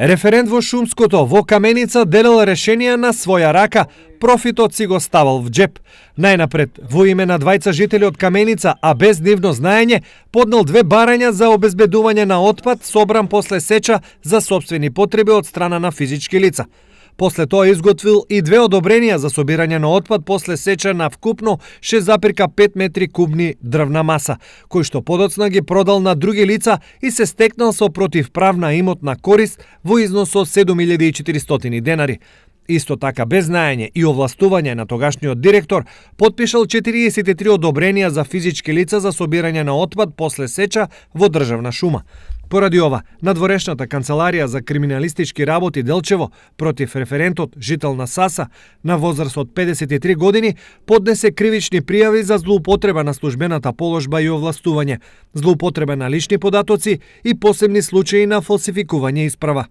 Референт во Шумското во Каменица делел решенија на своја рака, профитот си го ставал в джеп. Најнапред, во име на двајца жители од Каменица, а без нивно знаење, поднел 2 барања за обезбедување на отпад собран после сеча за сопствени потреби од страна на физички лица. После тоа изготвил и 2 одобренија за собирање на отпад после сеча на вкупно 6,5 метри кубни дрвна маса, кој што подоцна ги продал на други лица и се стекнал со противправна имотна корист во износ од 7400 денари. Исто така, без знаење и овластување на тогашниот директор, потпишал 43 одобренија за физички лица за собирање на отпад после сеча во државна шума. Поради ова, надворешната канцеларија за криминалистички работи Делчево против референтот, жител на Саса, на возраст од 53 години, поднесе кривични пријави за злоупотреба на службената положба и овластување, злоупотреба на лични податоци и посебни случаи на фалсификување исправа.